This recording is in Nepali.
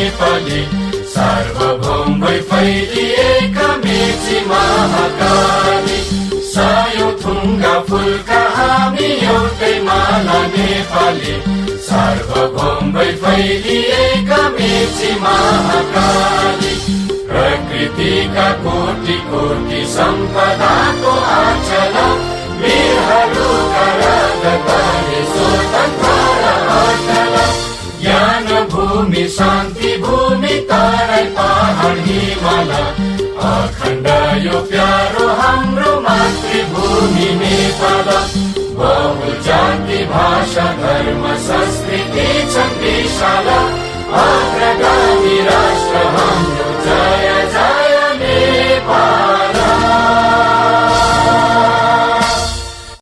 नेपाली सार्वभौम भई फैलिएका मेची महाकाली सयौं थुङ्गा फुलका हामी एउटै माला नेपाली सार्वभौम भई फैलिएका मेची महाकाली प्रकृतिका कोटि कोटि सम्पदाको आचल वीरहरूका रगतले स्वतन्त्र र अचल ज्ञान भूमि शान्ति भूमि तराई पहाड हिमाल अखण्ड यो प्यारो हाम्रो मातृभूमि नेपाल बहु जाति भाषा धर्म संस्कृति छन् विशाल अग्रगामी